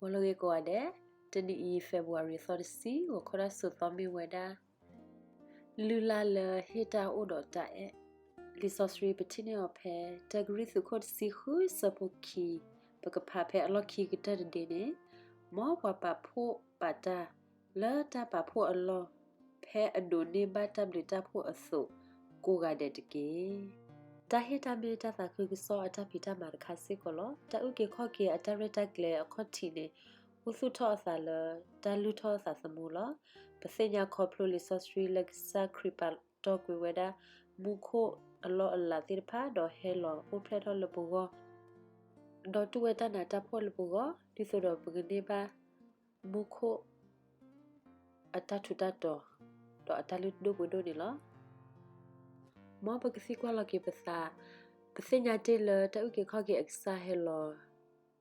ဂီၤလၢအဂ့ၤကိးဂၤဒဲး, တနံၤအံၤ February သီတဆံ ဂီၤခီတၢ်စိၤသီမ့ၢ်ဝဲဒၣ် လုၢ်လၢ်လၢဟ့ၣ်တၢ်အိၣ်ဒီးတၢ်အဲၣ်. လံာ်စီဆှံပထံၣ်န့ၢ်အီၤဖဲ တၢကရံၣ်သူးခိၣ်တဆံဃုဆၢဖိခံ, ပကဖးဖဲအလီၢ်ခံကတၢၢ်တဒ့န့ၣ်, မ်ပှၤပာ်ဖှိၣ်ပာ်တၢ် လၢတၢ်ပာ်ဖှိၣ်အလီၢ် ဖဲအဒိးန့ၢ်ဘၣ်တၢ်ဘျုးတၢ်ဖှိၣ်အသိး ကိးဂၤဒဲးတက့ၢ်. တၢ်ဟ့ၣ်တၢ်မ့ၢ်တၢ်သးခုကစီၣ်အတၢ်ဖံးတၢ်မၤတခါစ့ၢ်ကီးလီၤ. တၢ်အုၣ်က့ၤခီၣ်က့ၤအတၢ်ရဲၣ်တၢ်ကျဲၤအခီၣ်ထံးန့ၣ် အိၣ်သူၣ်ထီၣ်အသးလၢတၢ်လုၢ်ထီၣ်အသးသမူလီၤ. ပသ့ၣ်ညါခီဖျိလံာ်စီဆှံလၢကစၢ်ခရံာ်ပာ်တီၢ်ကွံာ်ဝဲဒၣ် မူခိၣ်အလီၢ်အလၤသ့ၣ်တဖၣ် ဒီးဟဲလီၤအိၣ်ဖျဲၣ်ထီၣ်လၢပဂီၢ်, ဒီးတူၢ်ဝဲတၢ်နးတၢ်ဖှီၣ်လၢပဂီၢ် ဒ်သိးဒီးပကန့ၢ်ဘၣ် မူခိၣ် အတၢ်ထူးတၢ်တီၤ ဒီးအတၢ်လုၢ်ဒိၣ်ပှ့ၤဒိၣ်န့ၣ်လီၤ. မ်ပကသံကွၢ်လီၤက့ၤပသး, ပသ့ၣ်ညါတ့ၢ်လၢတၢ်အုၣ်က့ၤခီၣ်က့ၤအကစၢ်ဟဲလီၤ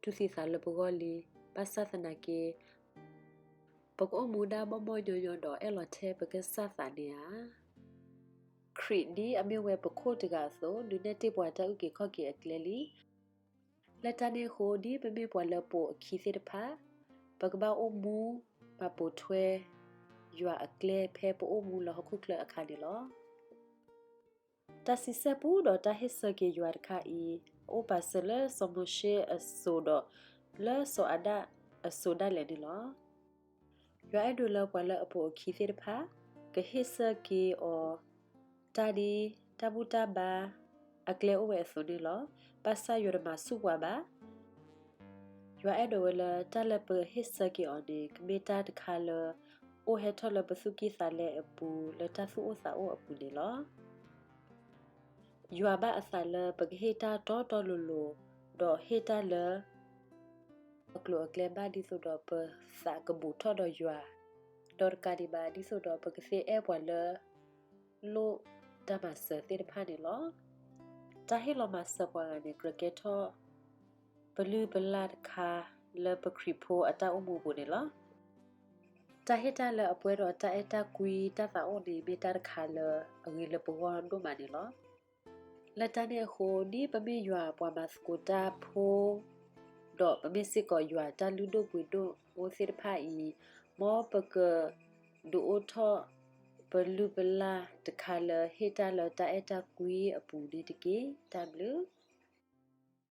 တူၢ်သံသးလၢပဂီၢ်လံ, ဘၣ်ဆၣ်သနာ်က့ ပကအိၣ်မူဒၣ်ဘီၣ်ဘီၣ်ညီညီဒီးအဲၣ်လီၤထဲပကစၢ်သးန့ၣ်ဧါ. ခရံာ်ဒ်အမ့ၢ်ဝဲပခိၣ်တဂၤအသိး ဒုးနဲၣ်တ့ၢ်ပှၤတၢ်အုၣ်က့ၤခီၣ်က့ၤအကျဲလံ. လၢတၢ်န့ၣ်အဃိ ဒ်ပမ့ၢ်ပှၤလၢပိာ်အခံသ့ၣ်တဖၣ် ပကဘၣ်အိၣ်မူမၤပိာ်ထွဲ ယွၤအကျဲဖဲပအိၣ်မူလၢဟီၣ်ခိၣ်ချၢအခါန့ၣ်လီၤ. တၢ်စံးဆဲၣ်ပူဒီးတၢ်ဟ့ၣ်ဆၢက့ၤယွၤတခါအံၤ အအိၣ်ပာ်စၢၤလၢစီၤမိၤၡ့အစိၤဒီး လၢစီၤအၤဒၣ်အစိၤဒၣ်လဲာ်န့ၣ်လီၤ. ယွၤအဲၣ်ဒိးလၢပှၤလၢအပိာ်အခံသ့ၣ်တဖၣ် ကဟ့ၣ်ဆၢက့ၤအီၤ တၢ်ဒ်တၢ်ဘူၣ်တၢ်ဘါအကျဲအိၣ်ဝဲအသိးန့ၣ်လီၤ. ဘၣ်ဆၣ်ယွၤတမၤဆူၣ်ပှၤဘၣ်. ယွၤအဲၣ်ဒိးဝဲလၢတၢ်လၢပဟ့ၣ်ဆၢက့ၤအီၤန့ၣ် ကမ့ၢ်တၢ်တခါလၢ အိၣ်ဟဲထီၣ်လၢပသူၣ်ကံၢ်သးလဲအပူၤ လၢတၢ်သူၣ်အိၣ်သးအိၣ်အပူၤန့ၣ်လီၤ. ယွၤဘၣ်အသးလၢပကဟ့ၣ်တၢ်တီတီလိၤလိၤ, ဒီးဟ့ၣ်တၢ်လၢ အကျိၤအကျဲဘၣ်ဒ်သိးဒီးပသးကဘူးထီၣ်ဒီးယွၤ, ဒီးတကးဒံးဘၣ် ဒ်သိးဒီးပကသ့အဲၣ်ပှၤလၢ လိၣ်တၢ်မၤစၢၤသ့ၣ်တဖၣ်န့ၣ်လီၤ. တၢ်ဟ့ၣ်လီၤမၤစၢၤပှၤဂၤန့ၣ် ကြၢးကဲထီၣ် ပလုၢ်ပလၢ်တခါလၢပခရံာ်ဖိအတၢ်အိၣ်မူအပူၤန့ၣ်လီၤ. တၢ်ဟ့ၣ်တၢ်လၢအပှဲၤဒီးတၢ်အဲၣ်တၢ်ကွံတၢ်သးအိၣ်န့ၣ် မ့ၢ်တၢ်တခါလၢအဂ့ၤလၢပဂီၢ်ဒိၣ်မးန့ၣ်လီၤ. လၢတၢ်န့ၣ်အဃိ ဒ်ပမ့ၢ်ယွၤပှၤမၤသကိးတၢ်ဖိ ဒီးပမ့ၢ်စ့ၢ်ကီးယွၤတၢ်လုၢ်ဒိၣ်ပှ့ၤဒိၣ်အိၣ်သ့ၣ်တဖၣ်အံၤ, မ်ပကဒုးအိၣ်ထီၣ် ပလုၢ်ပလၢ်တခါလၢဟ့ၣ်တၢ်လၢတၢ်အဲၣ်တၢ်ကွံအပူၤန့ၣ်တက့ၢ်. တၢ်ဘျုး